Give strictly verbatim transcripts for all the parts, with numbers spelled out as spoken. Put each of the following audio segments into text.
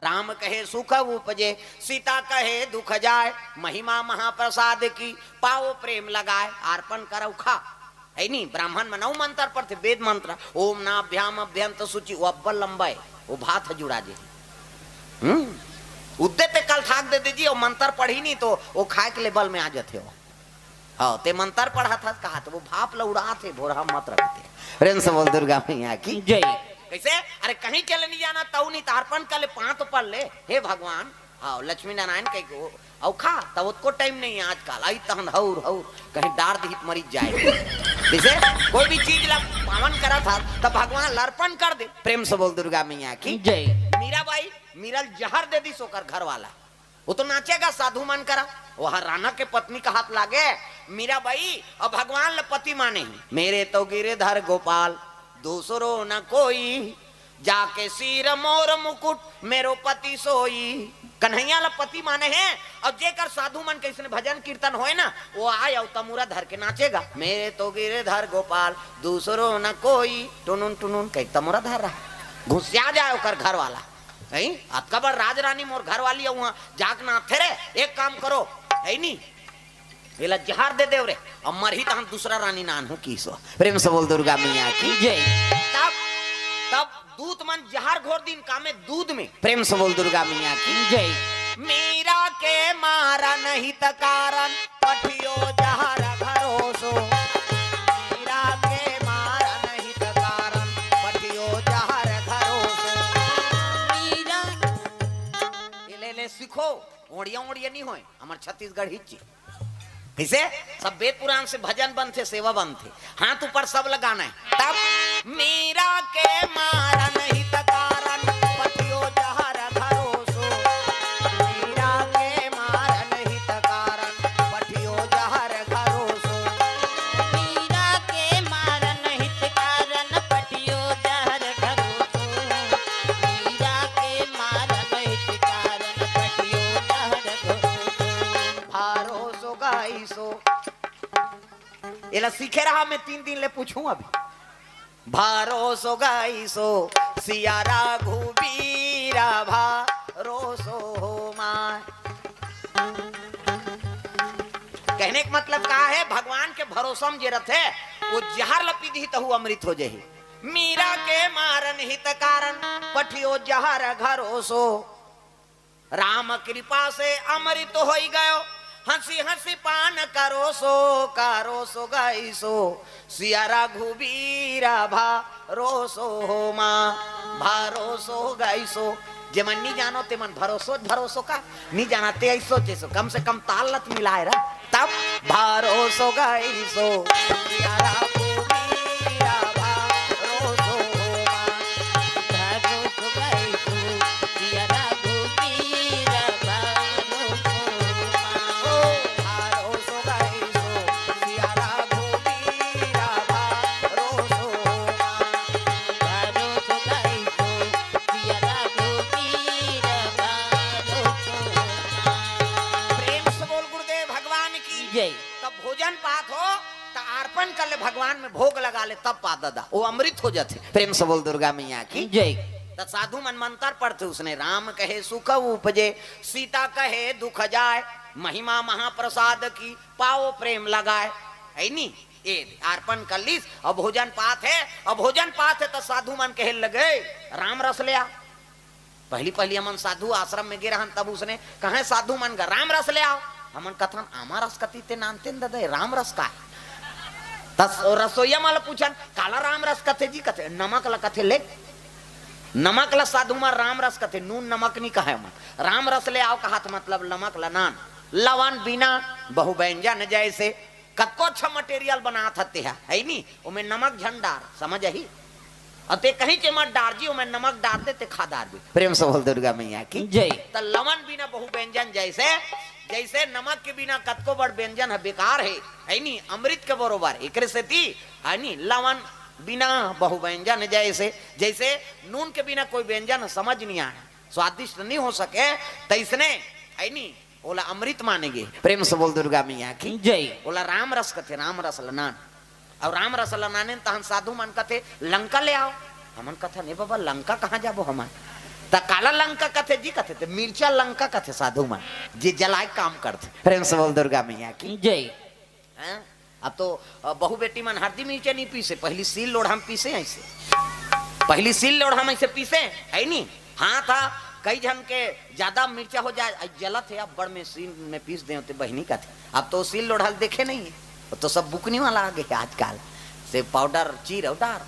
राम कहे सुख उपजे, सीता कहे दुख जाय। महिमा महाप्रसाद की, पाओ प्रेम लगाय। अर्पण करव खा, है नी? ब्राह्मण मन अउ मंत्र पढ़थे, वेद मंत्र, ओम नाभ्याम अभ्यंत शुचि, वो अब्बल लंबा है, वो भात ह जुड़ा जे। हम्म, उद्दे ते कल थाक दे दीजिए, वो मंत्र पढ़ी नहीं तो वो खाए के लेवल में आ जाते हो। हाँ, ते मंत्र पढ़ा था, कहा तो वो भाप ल उड़ात हे, भोरहा मत रखते। प्रेम से बोल दुर्गा मैया की। जय। कैसे? अरे कहीं चले नहीं जाना, तऊ नहीं तारपन कर ले, पाँव तो पड़ ले, हे भगवान। हाँ, लक्ष्मी नारायण कह को, अउ खा, तब उसको टाइम नहीं है आजकल। आई तहन हौर हौर, कहीं डार दिहित मरीज जाए। जैसे कोई भी चीज ला पावन करा था, तब भगवान ल अर्पण कर दे। प्रेम से बोल दुर्गा मैया की। जय। मीराबाई, मीरा ल जहर दे दिस ओकर घर वाला। वो तो नाचेगा साधु मन करा, वह राना के पत्नी का हाथ लागे। मीराबाई अब भगवान ल पति माने ही। मेरे तो गिरधर गोपाल दूसरो न कोई, जाके सिर मोर मुकुट मेरो पति सोई। कन्हैया ल पति माने हे। अब जेकर साधु मन के इसने भजन कीर्तन होए ना, वो आय अउ तमुरा धर के नाचेगा, मेरे तो गिरधर गोपाल दूसरो न कोई, टुनुन टुनुन कह तमुरा धर रहा, घुसिया जाए ओकर घर वाला। नहीं, अतका बड़ राजरानी मोर घर वाली है, वहां जाके नाचथे रे। एक काम करो, है नी, एला जहर दे देव रे, अब मरही तहन दूसरा रानी नान हूं की सो। प्रेम से बोल दुर्गा मैया की। जय। तब, तब दूत मन जहर घोर दिन कामे दूध में। प्रेम से बोल दुर्गा मैया की। जय। मीरा के मारन हित कारण, पठियो जहर घरोसो। मीरा के मारन हित कारण, पठियो जहर घरोसो। मीरा। ये ले, ले सीखो, ओड़िया ओड़िया नहीं होए, हमर छत्तीसगढ़ हिच्ची। कैसे? सब वेद पुराण से भजन बनथे, सेवा बनथे, हाथ ऊपर सब लगाना है। तब मीरा के मारन हित कारण, पठियो जहर घरोसो। मीरा के मारन हित कारण, पठियो जहर घरोसो। मीरा के मारन हित कारण, पठियो जहर घरोसो। मीरा के मारन हित कारण, पठियो जहर घरोसो। भरोसो गाइसो। एला सीखे रहा, मैं तीन दिन ले पूछूं अभी। भरोसो गाइसो सिया रघुबीरा, भरोसो हो माय। कहने का मतलब का है, भगवान के भरोसा में जे रथे, वो जहर ल पी दिही तहु अमृत हो जाही। मीरा के मारन हित कारण, पठियो जहर घरोसो। राम कृपा से अमृत होई गयो, हंसी हंसी पान करोसो, करोसो गाइसो सिया रघुबीरा, भरोसो हो माँ, भरोसो गाइसो। जे मन नी जानो ते मन भरोसो, भरोसो का नी जाना ते ऐसो जैसो, कम से कम ताल लत मिलाए रहा, तब भरोसो गाइसो सिया रघुबीरा, भरोसो हो माँ। भरोसो गाइसो सिया रघुबीरा, भरोसो हो माँ। भरोसो गाइसो सिया रघुबीरा, भरोसो हो माँ। भरोसो गाइसो सिया रघुबीरा, भरोसो हो माँ। प्रेम से बोल गुरुदेव भगवान की। जय। तब भोजन पात हो, त अर्पण कर ले भगवान में, भोग लगा ले, तब पा दादा, वो अमृत हो जाथे। प्रेम से बोल दुर्गा मैया की। जय। त साधु मन मंत्र पढ़थे, उसने राम कहे सुख उपजे, सीता कहे दुख जाय, महिमा महाप्रसाद की, पाओ प्रेम लगाय। है नी? ए अर्पण कर लीस, अब भोजन पात है, अब भोजन पात है, त साधु मन कहे लगे, राम रस ले आ। पहली पहली हमन साधु आश्रम में गे रहन, तब उसने कहे साधु मन गा, "राम रस ले आओ।" हमन कथन, "आमा रस कती ते नानते न ददे, राम रस का है?" तस रसोईया मन ल पूछन, "काला राम रस कथे जी?" कथे, "नमक ल कथे ले।" नमक ल साधु मन राम रस कथे, नून नमक नी कहे मन। "राम रस ले आओ" कहा त मतलब नमक ल नान। लवन बिना बहु व्यंजन जैसे, कतको अच्छा material बनात हते हा, है नी? ओमे नमक झन डार, समझ आही? अउ ते कहीं के मत डार जी, ओमे नमक डार दे, ते खा डार भी। प्रेम से बोल दुर्गा मैया की। जय। त लवन बिना बहु व्यंजन जैसे, जैसे नमक के बिना कतको बड़ व्यंजन है, बेकार है, है नी? अमृत के बरोबर, एकरे सेती, है नी? लवन बिना बहु व्यंजन जैसे, जैसे नून के बिना कोई व्यंजन समझ नहीं आए, स्वादिष्ट नहीं हो सके, तैसने, है नी? ओला अमृत माने गे। प्रेम से बोल दुर्गा मैया की। जय। ओला राम रस कथे, राम रस ल नान। अउ राम रस ल नाने तहन साधु मन कथे, "लंका ले आओ।" हमन कथन, "ए बाबा, लंका कहाँ जाबो हमन?" त त काला लंका कथे जी, कथे ते मिर्चा लंका कथे साधु मन, जे जलाए काम करथे। प्रेम से बोल दुर्गा मैया की। जय। हैं? अब तो, अ, बहू बेटी मन हरदी मिर्चा नहीं पीसे, पहली सील लोढ़ा में पीसे ऐसे, पहली सील लोढ़ा में ऐसे पीसे, है नी? हाँ था, कई झन के ज्यादा मिर्चा हो जाए, "अ, जलत हे, अब बड़ में सील में पीस दे होते बहिनी" कथे। अब तो सील लोढ़ा देखे नहीं है, वो तो सब बुकनी वाला आ गया आजकल, से पाउडर चीर अउ डार।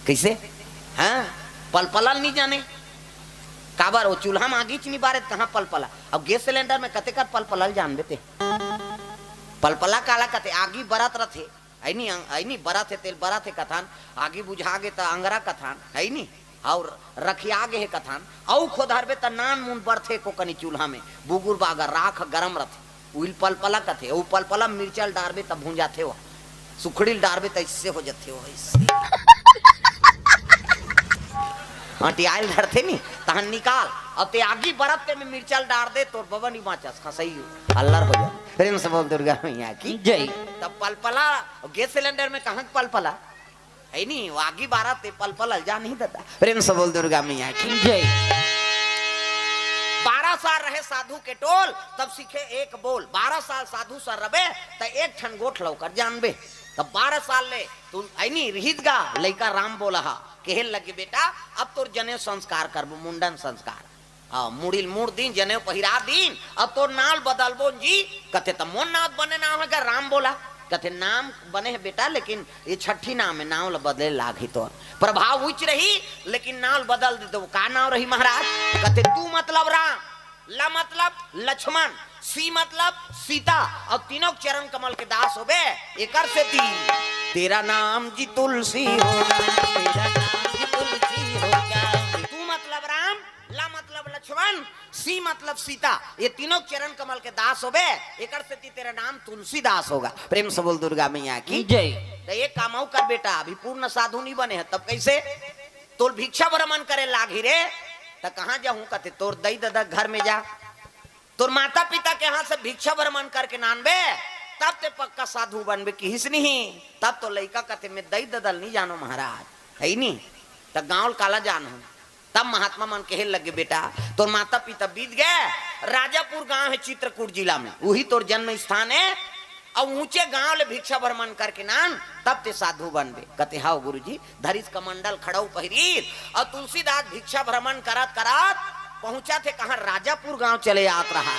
कैसे? हाँ, पलपला ल नहीं जाने, काबर वो चूल्हा में आगीच नहीं बारे, कहाँ पलपला? अब गैस सिलेंडर में कते कर पलपला ल जानबे ते? पलपला काला कथे? आगी बरत रथे, ऐनी, ऐनी बरत हे, तेल बरत हे कथन, आगी बुझा गे त अंगरा कथन, है नी? और रखिया गे हे कथन, अउ खोदरबे त नान मुन बरथे को कनी चूल्हा में, बुगुर बागा राख गरम रथे, उइल पलपला कथे, उ पलपला मिर्चा ल डारबे त भूंजाथे हो, सुखड़ी ल डारबे त इससे हो जथे हो, इससे। अंटियाइल धरथे नी, तहन निकाल, अब ते आगी बरत ते में मिर्चा ल डार दे, तोर बबा नी बाँचस, खसई अल्लर हो जाए। प्रेम से बोल दुर्गा मैया की। जय। तब पलपला, गैस सिलेंडर में कहाँ के पलपला? है नी, वो आगी बारत ते पलपला ल जा नहीं देता। प्रेम से बोल दुर्गा मैया की। जय। बारह साल रहे साधु के टोल, तब सीखे एक बोल। बारह साल साधु सर रबे, त एक ठन गोठ लौकर जानबे। तब बारह साल ले तू ऐनी रिहित गा, लइका राम बोला हा, कहे लगे, "बेटा, अब तोर जनेऊ संस्कार करबो, मुंडन संस्कार।" हाँ, मुड़ी ल मुड़ दीन, जनेऊ पहिरा दीन, अब तोर नाव ल बदलबो जी। कथे, "त मोर नाव बने नाव हे गा राम बोला?" कथे, "नाम बने हे बेटा, लेकिन ये छठी नाम हे, नाव ल बदले लागही तोर। प्रभाव उच्च रही, लेकिन नाव ल बदल दे तो का नाव रही महाराज?" कथे, "तू मतलब राम, ल मतलब लक्ष्मण, सी मतलब सीता, अउ तीनों के चरण कमल के दास होबे, एकर सेती तेरा नाम जी तुलसी होगा, तेरा नाम जी तुलसी होगा।" तू मतलब राम, ल मतलब लक्ष्मण, सी मतलब सीता, ये तीनों के चरण कमल के दास होबे, एकर सेती तेरा नाम तुलसीदास होगा। प्रेम से बोल दुर्गा मैया की। जय। त एक काम अउ कर बेटा, अभी पूर्ण साधु नहीं बने हे, तब कैसे? तोल भिक्षा भ्रमण करे लागही रे, त कहाँ जाहूँ? कथे, "तोर दई ददा घर में जा, तोर माता पिता के यहाँ से भिक्षा भ्रमण करके नानबे, तब ते पक्का साधु बनबे," किहिस नहीं। तब तो लइका कथे, "मैं दई ददा ल नहीं जानो महाराज, है नी, त गाँव ल काला जानहूँ?" तब महात्मा मन कहे लगे, "बेटा, तोर माता पिता बीत गए, राजापुर गांव हे चित्रकूट जिला में, उही तोर जन्म स्थान हे, अउ ऊंचे गांव ले भिक्षा भ्रमण करके नान, तब ते साधु बनबे।" कथे, "हाव गुरुजी।" धरिस कमंडल खड़ऊ पहिरीस, अउ तुलसीदास भिक्षा भ्रमण करत करत पहुंचथे कहाँ, राजापुर गांव चले आत रहा।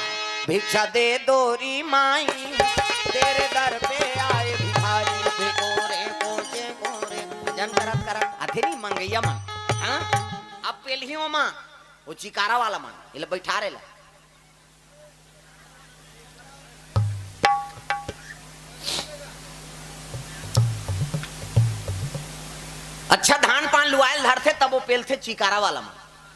"भिक्षा दे दो री माई, तेरे दर पे आए भिखारी।" देखो रे, पहुंचे को रे, भजन करत करत आथे नी मंगइया मन, हाँ? अब पेलही ओमा, वो चिकारा वाला मन, एला बैठा रेला। अच्छा धान पान लुआयल धरथे, तब वो पेलथे चिकारा वाला मन।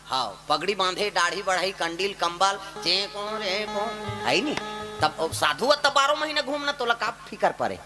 हाँ, पगड़ी बांधे, दाढ़ी बढ़ाई, कंडील, कंबल, चे को रे को, है नी? तब वो साधु ह तब बारह महीना घूमना, तोला का फिकर परे?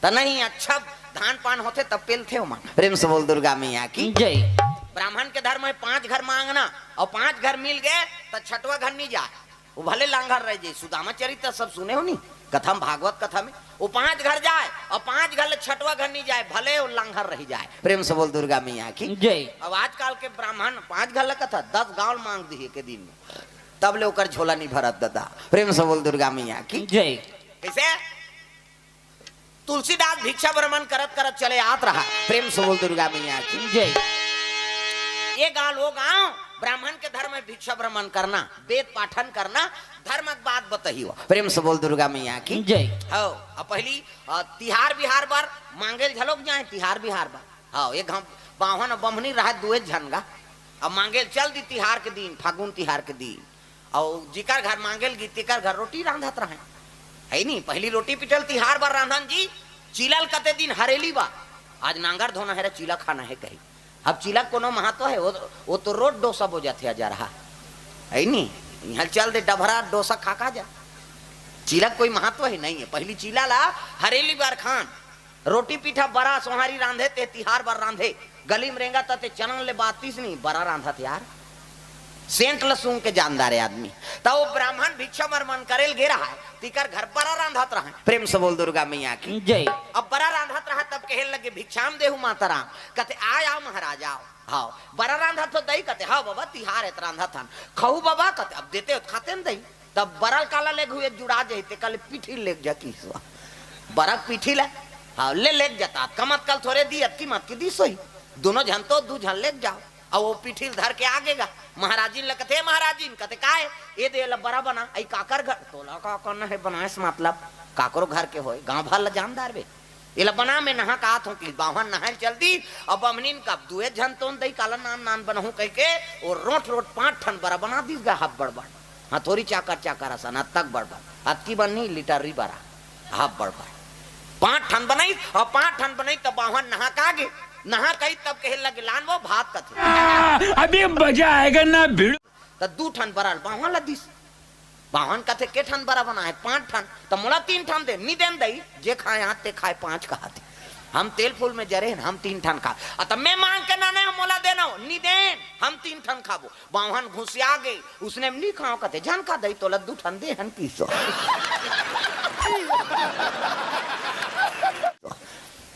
त नहीं, अच्छा धान पान होथे, तब पेलथे ओमन। प्रेम से बोल दुर्गा मैया की। जय। ब्राह्मण के धर्म हे पांच घर मांगना, अउ पांच घर मिल गए, त छठवा घर नहीं जाए। वो भले लांघर रह जाए, सुदामा चरित्र सब सुने हो नी, कथा में, भागवत कथा में, वो पांच घर जाए, अउ पांच घर ले छठवा घर नहीं जाए, भले वो लांघर रह जाए। प्रेम से बोल दुर्गा मैया की। जय। अब आजकल के ब्राह्मण पांच घर ले कथा, दस गांव मांग दिए के दिन में, तब ले ओकर झोला नहीं भरत दादा। प्रेम से बोल दुर्गा मैया की। जय। कैसे? तुलसीदास भिक्षा भ्रमण करत करत चले आत रहा। प्रेम से बोल दुर्गा मैया की। जय। ये गांव, वो गांव, ब्राह्मण के धर्म में भिक्षा भ्रमण करना, वेद पाठन करना, धर्म के बात बताही हो। प्रेम से बोल दुर्गा मैया की। जय। हो, अब पहली, अ, तिहार बिहार बर मांगेल झलोक जाए, तिहार बिहार बर। हाँ, एक हम बावन अउ बम्हनी रहा दुए झन गा। अब मांगेल चल दी तिहार के दिन, फागुन तिहार के दिन। अउ जिकर घर मांगेल गी, तेकर घर रोटी रांधत रहे। है नी, पहली रोटी पिठल तिहार बर रांधन जी, चीला ल कते दिन हरेली बर। आज नांगर धोना हे रे, चीला खाना हे कही। अब चीला कोनो महत्व हे, वो, वो तो रोज डोसा बोजाथे अजरहा। है नी, यहाँ चल दे डभरा डोसा खा खा जा। चीला कोई महत्व ही नहीं है। पहली चीला ला हरेली बर खान, रोटी पीठा बरा सोहारी रांधे ते तिहार बर रांधे, गली में रेंगा त ते चलन ले बातिस नहीं, बरा रांधत यार। सेंट ल सूंघ के जानदार हे आदमी। त वो ब्राह्मण भिक्षा भ्रमण करे ल गे रहा है, तिकर घर बरा रांधत रहा है। प्रेम से बोल दुर्गा मैया की। जय। अब बरा रांधत रहा तब कहे लगे, "भिक्षाम देहु माता राम।" कथे, "आय, आव महाराज, आव।" हाँ, बरा रांधत हो दई कथे, हाँ बाबा, तिहार हे त रांधत हन। खहू बाबा कथे, अब देते हो त खाते न दई। तब बरा ल काला लेगहू, एक जुड़ा जाही, ते काले पीठी लेग जा किसवा। बरा के पीठी ला, हाँ, ले लेग जाता, कमत कल थोरे दी, अतकी मत की दी सोही। दोनों झन तो दू झन लेग जाओ। अउ वो पीठी ल धर के आगे गा। महाराजिन ल कथे, महाराजिन कथे, "काय? ए दे, एला बरा बना, अई काकर घर?" "तोला का करना हे बनाएस, मतलब काकरो घर के होय, गांव भर ल जानदार बे।" "एला बना, मैं नहा के आत हूं।" कि बाम्हन नहाय ल चल दिस, अउ बम्हनिन का दुए झन तोन दई काला नान नान बनहूं कहिके, वो रोंठ रोंठ पांच ठन बरा बना दिस गा, हब्बड़ बड़। हाँ, थोरी चाकर चाकर असन, अतक बड़ बड़, अतकी बन नहीं, लीटर री बरा, हब्बड़ बड़। पांच ठन बनाइस, अउ पांच ठन बनाइस, त बाम्हन नहा के आगे, नहा के आई, तब कहे लगे, "लान वो भात कथे।" अभी मजा आएगा ना भिड़ू। त दू ठन बरा ल बाम्हन ल दिस। बाम्हन कथे, "के ठन बरा बनाए?" "पांच ठन।" "त मोला तीन ठन दे।" "नी देन दई, जे खाए हाथ ते खाए पांच," कहाथे। "हम तेल फूल में जरे हन, हम तीन ठन खा।" "अ, त मैं मांग के लाने हंव, मोला देना हो।" "नी देन, हम तीन ठन खाबो।" बाम्हन घुसिया गे, उसने नी खाओ कथे, "झन खा दई, तोला दू ठन दे हन किसो।"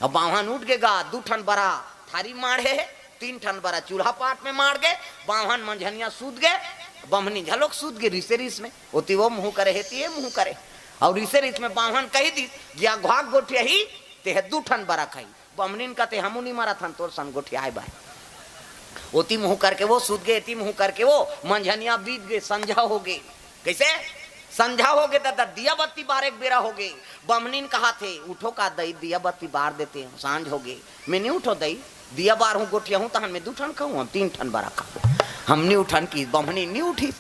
अब बाम्हन उठ गे गा, दू ठन बरा थारी माढ़े हे, तीन ठन बरा चूल्हा पाट में माढ़ गे, बाम्हन मंझनिया सूत गे, बम्हनी झलोक सूत गे, रिसे रिस में, ओती वो मुंह करे, हेती ये मुंह करे। अउ रिसे रिस में बाम्हन कहि दिस, "जे अघवा के गोठियाही, ते ह दू ठन बरा खाही।" बम्हनिन कथे, "हमू नी मरत हन तोर सन गोठियाए बर।" ओती मुंह करके वो सूत गे, एती मुंह करके वो, मंझनिया बीत गे, संझा हो गे। कइसे? संझा हो गे ददा, दिया बत्ती बारे के बेरा हो गे। बम्हनिन कहाथे, "उठो का दई, दिया बत्ती बार देते हंव, सांझ हो गे।" "मैं नी उठों दई, दिया बारहूं, गोठियाहूं, तहन मैं दू ठन खाहूं, हम तीन ठन बरा खाहूं।" "हम नी उठन," कि बम्हनिन नी उठिस।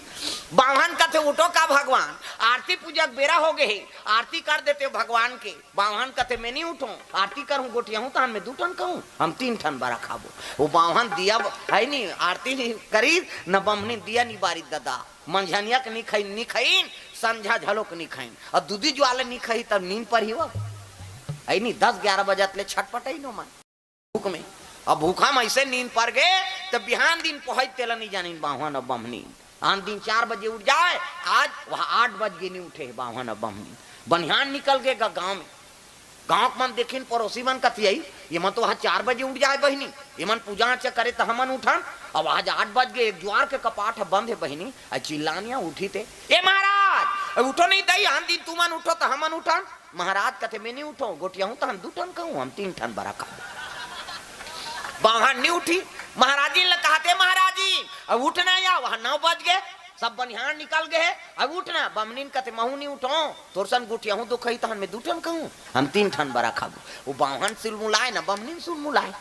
बाम्हन कथे, "उठो का भगवान, आरती पूजा के बेरा हो गे हे, आरती कर देते हंव भगवान के।" बाम्हन कथे, "मैं नी उठों, आरती करहूं, गोठियाहूं, तहन मैं दू ठन खाहूं, हम तीन ठन बरा खाबो।" वो बाम्हन दिया ब-, हे नी, आरती नी करिस, न बम्हनिन दिया नी बारिस ददा। मंझनिया के नी खइन, नी खइन, संझा झलोक नी खइन। अउ दूधी जुवार ले नी खही, तब नींद परही वो। हे नी, दस ग्यारह बजत ले छटपटइन ओमन। भूख में। अब भूखा में अइसे नींद पर गे, त बिहान दिन पहुंच तेला नी जानिन बाम्हन अउ बम्हनिन। आन दिन चार बजे उठ जाए, आज वह आठ बज गे नी उठे हे बाम्हन अउ बम्हनिन। बनिहान निकल गे गा गांव में। गांव के मन देखिन, पड़ोसी मन कथियाई, "ये मन तो वहां चार बजे उठ जाए बहिनी, ये मन पूजा अर्चा करे त हमन उठन, अब आज आठ बज गे, एक जुवार के कपाट ह बंद हे बहिनी।" अ चिल्लानिया उठी ते, "ए महाराज, अब उठो नहीं दई, आन दिन तुमन उठो त हमन उठन।" महाराज कथे, "मैं नी उठों, गोठियाहूं तहन दू ठन खाहूं, हम तीन ठन बरा खाबो।" बाम्हन नी उठी, महाराजिन ल कहाथे, "महाराजिन, अब उठना या, वहां नौ बज गे, सब बनिहान निकल गे हे, अब उठना।" बम्हनिन कथे, "महूं नी उठों, तोर सन गोठियाहूं दू खही, तहन मैं दू ठन खाहूं, हम तीन ठन बरा खाबो।" वो बाम्हन सुलमुलाए न बम्हनिन सुलमुलाए।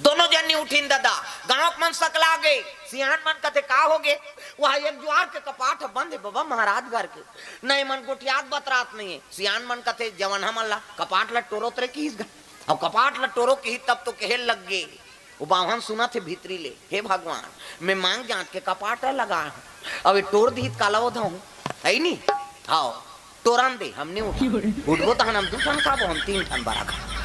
दोनों जन नी उठिन ददा, गांव के मन सकला गे। सियान मन कथे, "का हो गे?" "वह एक जुवार के कपाट ह बंद हे बबा महाराज घर के, न एमन गोठियात बतरात नहीं हे।" सियान मन कथे, "जवन हमन ला कपाट ला टोरो तरे किहिस गा, अउ कपाट ला टोरो किहिस तब तो कहे लग गे।" वो बाम्हन सुनत हे भीतरी ले, "हे भगवान, मैं मांग जांच के कपाट ला लगाए हंव, अउ ये टोर दिही त काला ओधहूं, हे नी?" "हाव।" "टोरन दे, हम नी उठन।" "उठबो तहन हम दू ठन खाबो, हम तीन ठन बरा खाबो।"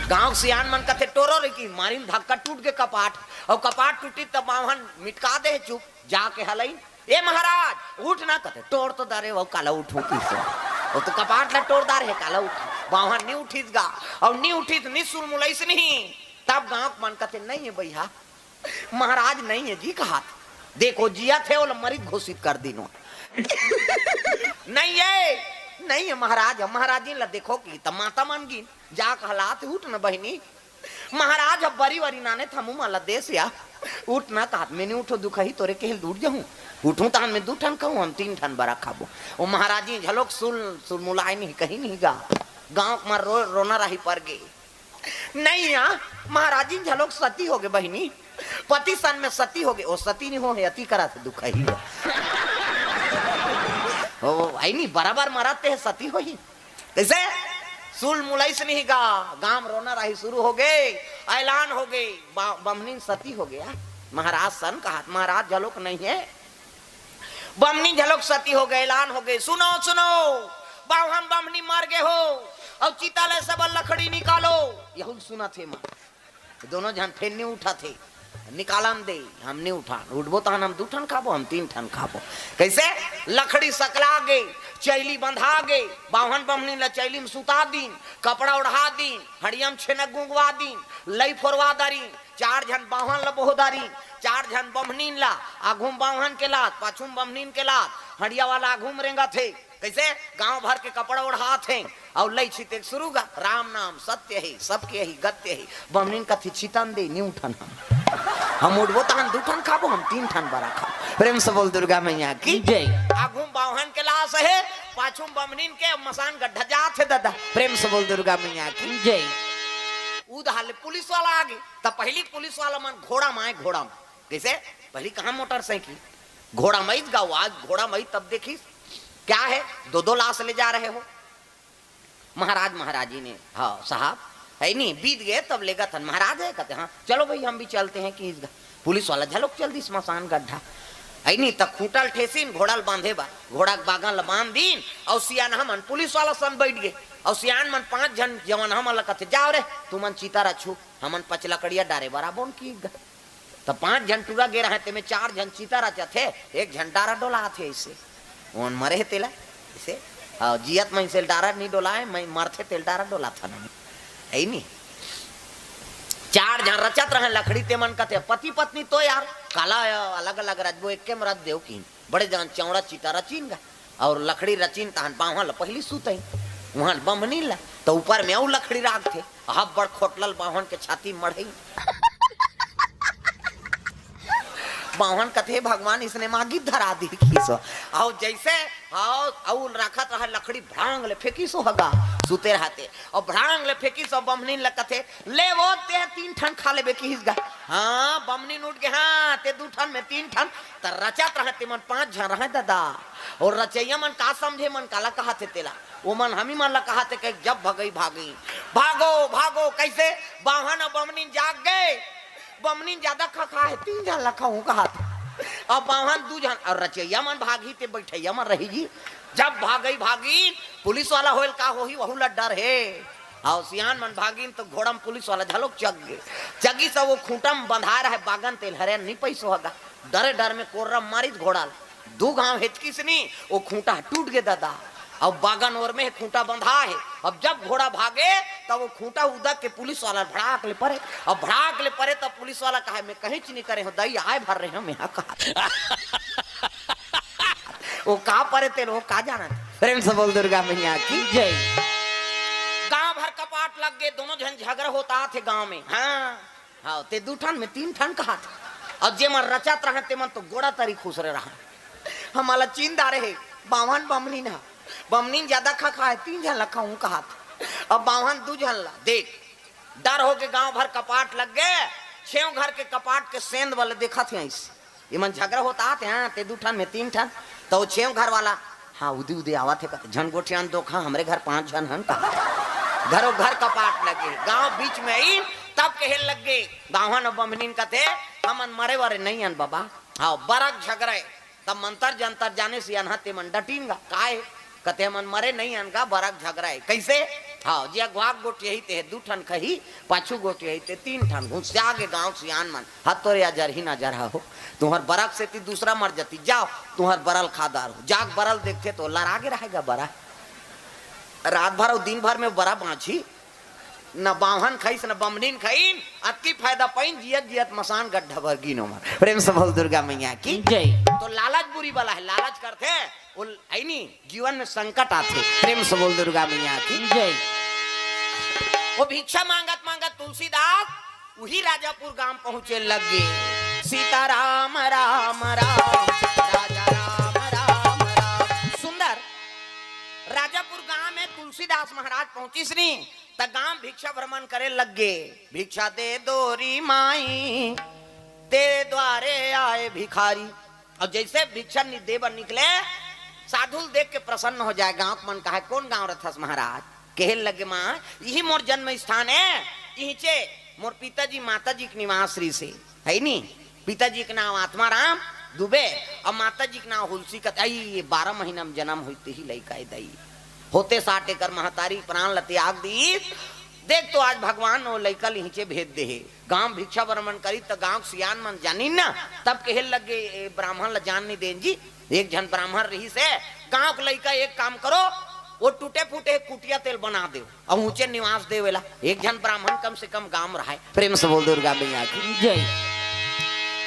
गांव के सियान मन कथे, "टोरो रे," कि मारिन धक्का, टूट गे कपाट। अउ कपाट टूटिस त बाम्हन मिटका दे हे चुप, जाके हलाइन, "ए महाराज, उठ ना," कथे, "टोर तो डारे हंव, काला उठहूं किसो। वो तो कपाट ला टोर डारे हंव, काला उठहूं।" बाम्हन नी उठिस गा, अउ नी उठिस, नी सुलमुलाइस नहीं। तब गांव के मन कथे, "नहीं हे भइया, महाराज नहीं हे जी," कहाथे। "देखो, जियत हे, ओला मरित घोषित कर दिनों।" "नहीं हे, नहीं हे महाराज, हम महाराजिन ला देखो," कि त माता मन गिन, जाके हलात, "उठ न बहिनी, महाराज ह बरी वरी नाने थमू मला देस या, उठ ना," कहाथे, "मैं नी उठों, दू खही तोरे कहे ले उठ जहूं, उठहूं तहन मैं दू ठन खाहूं, हम तीन ठन बरा खाबो।" वो महाराजिन झलोक सुल, सुलमुलाए नहीं, कहीं नहीं गा, गांव के मन रो, रोना राही पर गे। "नहीं या, महाराजिन झलोक सती हो गे बहिनी, पति सन में सती हो गे।" "वो सती नहीं हो हे, अति करा थे दुखही हो।" "ओ, आई नहीं, बराबर मरत ते हे, सती होही।" कइसे? सुलमुलाइस नहीं गा, गांव रोना राही शुरू हो गे, ऐलान हो गे, बा-, बम्हनिन सती हो गे। महाराज सन कहाथे, "महाराज झलोक नहीं हे।" बम्हनी झलोक सती हो गे, ऐलान हो गे, "सुनो, सुनो, बाम्हन बम्हनी मर गे हो, अउ चिता ले सब लकड़ी निकालो।" यहू सुनत हे मन, दोनों झन फेर नी उठत हे। निकालन दे, हम नहीं उठान, उठबो तहन हम दू ठन खाबो, हम तीन ठन खाबो। कैसे? लकड़ी सकला गे, चैली बंधा गे, बावन बमनी ला चैली में सुता दीन, कपड़ा ओढ़ा दीन, हड़िया में छेना गुंगवा दीन, लई फोरवा दारीन, चार झन बावन ला बोह दारीन, चार झन बमनीन ला, आघू में बावन के लात, पाछू में बमनीन के लात, हड़िया वाला आघू में रेंगत हे। कैसे? गांव भर के कपड़ा ओढ़ात हे अउ लई छिते शुरू गा, राम नाम सत्य हे, सबके यही गत्य हे। बमनीन कथी छितन दे, नी उठन हम। हम उठबो तहन दू ठन खाबो, हम तीन ठन बरा खाबो। प्रेम से बोल दुर्गा मैया की जय। आघू में बावन के लास हे, पाछू में बमनीन के मसान गड्ढा जात हे दादा। प्रेम से बोल दुर्गा मैया की जय। उधार ले पुलिस वाला आगे, त पहली पुलिस वाला मन घोड़ा में आए, घोड़ा में। कैसे? पहली कहाँ मोटरसाइकिल, घोड़ा में गा, आज घोड़ा में तब देखिस क्या है, दो दो लाश ले जा रहे हो। महाराज महाराजी ने, हाँ साहब, है नहीं, बीत गए तब लेगा था महाराज है, कहते हाँ चलो भाई हम भी चलते हैं कि इस ग-, पुलिस वाला झलक चल दी स्मशान गड्ढा। है नहीं, त खूंटल ठेसिन घोड़ल बांधे बा, घोड़ा के बागन ल बांध दीन। और सियान हमन पुलिस वाला सन बैठ गए। और सियान मन पांच झन जवान हमन ल कहते, जाओ रे, तुमन चिता रछू, हमन पचलकड़िया डारे बराबर की ग-, त पांच झन टूरा गे रहे, तेमे चार झन चिता रचत हे, एक झन डारा डोलात हे ऐसे। ओन मरे हे तेला ऐसे। हाँ, जियत मइनसे ल डारा नहीं डोलाए, मैं मरथे तेल डारा डोलात हन। है नी? चार झन रचत रहे लकड़ी, ते मन कथे, पति पत्नी तो यार, काला अलग-अलग रचबो, एक्के म रच देव किन। बड़े जान चौड़ा चिता रचिन गा, और लकड़ी रचिन तहन बावन ल पहली सुतई, उहां बमनीन ला, त ऊपर में अउ लकड़ी राखथे। अब बड़ खोटलल बावन के छाती मढ़ई। बावन कथे, "भगवान, इसने मागी धरा दी खीसो।" अउ जैसे, अउ, अउ रखत रहा लकड़ी, भड़ांग ले फेंकिसो हगा, सुते रहते। अउ भड़ांग ले फेंकिसो, बमनीन ल कथे, "ले वो, ते तीन ठन खा लेबे," किहिस गा। हाँ, बमनीन उठ गे, "हाँ, ते दू ठन में तीन ठन।" त रचत रहे, ते मन पांच झन रहे दादा। अउ रचैया मन का समझे, मन काला कहत हे तेला। ओमन हमी मन ला कहत हे कि जब भगई भागी। भागो, भागो, कैसे? बावन अउ बमनीन जाग गए। बमनीन ज्यादा खा खा हे, तीन झन ला खाहूं कहत हे। अब बावन दू झन, अउ रचैया मन भागही ते बैठैया मन रही जी। जब भागई भागी, पुलिस वाला होए ल का होही, वहू ला डर हे। अउ सियान मन भागिन त घोड़ा म पुलिस वाला झलोक चघ गे। चघिस अउ वो खूंटा म बंधाए रहे बागन, तेल हरे नहीं पइसो हगा। डरे डर में कोर्रा मारिस घोड़ा ल। दू घांव हेचकिस नी, वो खूंटा टूट गे दादा। अब बागन ओर में खूंटा बंधा हे। अब जब घोड़ा भागे, तब वो खूंटा उदक के पुलिस वाला भड़ाक ले परे। अब भड़ाक ले परे, तब पुलिस वाला कहे, "मैं कहीं च नहीं करे हूं, दई आए भर रहे हूं, मैं कहा।" वो का परे तेल, वो का जाना। प्रेम से बोल दुर्गा मैया की जय। गांव भर कपाट लग गए, दोनों झन झगड़ा होता थे गांव में। हाँ, हाँ, ते दू ठन में तीन ठन कहा था। और जे मन रचत रहे, ते मन तो गोड़ा तरी खुसरे रहा। हमला चीन डारे हे, बावन बमनीन ह। बमनीन ज्यादा खा खा हे, तीन झन ला खाहूं कहा था। अब बावन दू झन ला। देख, डर हो के गांव भर कपाट लग गए। छेव घर के कपाट के सेंध वाले देखत हे ऐसे। ये मन झगड़ा होता आते हैं, ते दू ठन में तीन ठन। तो वो छेव घर वाला, हाँ, उदी उदी आवत हे, कहते, "झन गोठियान दो खा, हमरे घर पांच झन हन," कहा। घरों घर कपाट लगे, गांव बीच में आई, तब कहे लग गए, बावन अउ बमनीन कथे, "हमन मरे वरे नहीं हन बाबा।" हाँ, बरक झगड़े, तब मंतर जंतर जाने से अनहते मन डटिन गा, "काय?" कथे, "हमन मरे नहीं हन गा, बरक झगड़े।" कैसे? हाँ, जे अगुवाक गोठियाही ते दू ठन खही, पाछू गोठियाही ते तीन ठन। घुसिया गे गांव सियान मन, "हत तोरे अजरही नजर हो, तुहर बरक सेती दूसरा मर जती, जाओ, तुहर बरल खा डारहू।" जाके बरल देखथे तो लरा गे रहेगा बरा। रात भर अउ दिन भर में बरा बांची, न बावन खईस, न बमनीन खईन, अतकी फायदा पाइन, जियत जियत मसान गड्ढा भर गिनो मर। प्रेम से बोल दुर्गा मैया की जय। तो लालच बुरी बला हे, लालच करथे, वो है नी, जीवन में संकट आथे। प्रेम से बोल दुर्गा मैया की जय। वो भिक्षा मांगत मांगत तुलसीदास उही राजापुर गांव पहुंचे लग गे। सीता राम राम राम, राजा राम राम राम। सुंदर राजापुर गांव में तुलसीदास महाराज पहुंचिस नी, त गांव भिक्षा भ्रमण करे लग गे। "भिक्षा दे दो री माई, तेरे द्वारे आए भिखारी।" और जैसे भिक्षा नि-, दे बर निकले, साधु ल देख के प्रसन्न हो जाए। गांव के मन कहे, "कौन गांव रथस महाराज?" कहे लगे, "माँ, यही मोर जन्म स्थान है, यहीं चे मोर पिताजी माताजी के निवास रहिसे, है नी? पिताजी के नाम आत्माराम दुबे और माताजी के नाम हुलसी कत-, आई ये बारह महीना में जन्म हुई, तेही लइका है दई। होते साठ एकर महतारी प्राण ल त्याग दी।" देख तो आज भगवान ओ लइका ल इहिंचे भेज दे हे। गांव भिक्षा भ्रमण करी त गांव के सियान मन जानिन ना, तब कहे लगे, "ए ब्राह्मण ल जान नहीं देन जी।" एक झन ब्राह्मण रहिस हे, गांव के लइका एक काम करो, वो टूटे फूटे कुटिया तेल बना देव, अउ ऊंचे निवास देव एला। एक झन ब्राह्मण कम से कम गांव में रहाय। प्रेम से बोल दुर्गा मैया की। जय।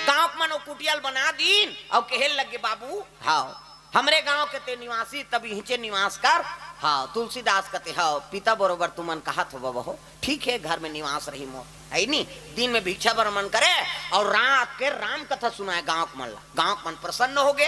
गांव के मन वो कुटिया ल बना दीन, अउ कहे लगे, "बाबू, हाव, हमरे गांव के ते निवासी, तब इहिंचे निवास कर।" हाव, तुलसीदास कथे, "हाव, पिता बरोबर तुमन कहत हो बाबा हो, ठीक है, घर में निवास रही मोर, है नी?" दिन में भिक्षा भ्रमण करे अउ रात के राम कथा सुनाय गांव के मन ला। गांव के मन प्रसन्न हो गे।